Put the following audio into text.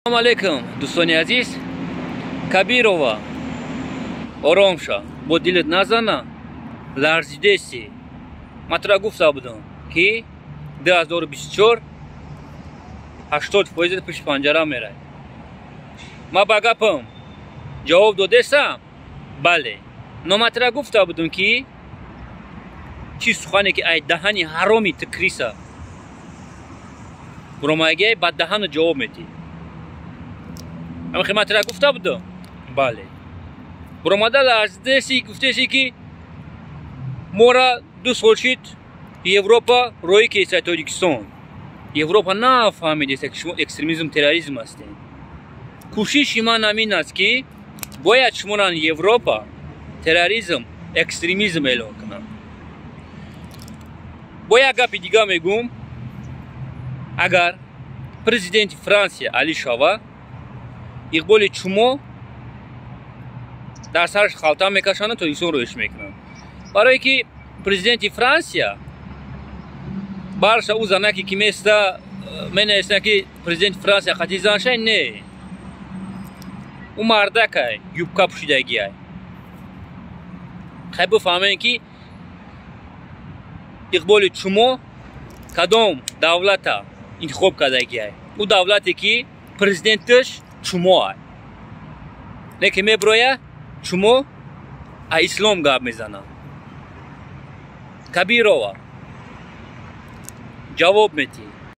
Салому алейкум, дӯстони азиз. Кабирова, ором ша, бо дилат назана, ларзидеси. Ман тура гуфта будам, ки 2024 80% пушти панҷара мерай. Ман ба гапам ҷавоб додесам? Бале, но ман тура гуфта будам, ки чӣ сухане ки ай даҳани ҳароми ту криса буромагиай, ба даҳану ҷавоб метӣ. Ами ман тура гуфта будам? Бале. Буромада ларзидеси, гуфтеси, ки мора 2 сол шид, Европа роҳӣ кесай Тоҷикистон. Европа нафаҳмидеса, ки шумо экстремизм, терроризм ҳастем. Кӯшиши ман ҳамин аст, ки бояд шуморо Европа терроризм, экстремизм эълон кунад. Бо як гапи дига мегӯм: агар президенти Франсия Али шава, Иқболи Чумо дар сараш халта мекашанд, Тоҷикистон роиш мекунанд, барое ки президенти Франсия барша ӯ занаке ки места менависанд, ки президенти Франсия қатъи зан шай, не, ӯ мардакай, юбка пӯшидагиай. Хай, бифаҳмем, ки Иқболи Чумо кадом давлата интихоб кардагиай, ӯ давлате ки президенташ чумоай, не ки меброя чумо а ислом гап мезанад. Кабирова, ҷавоб метӣ.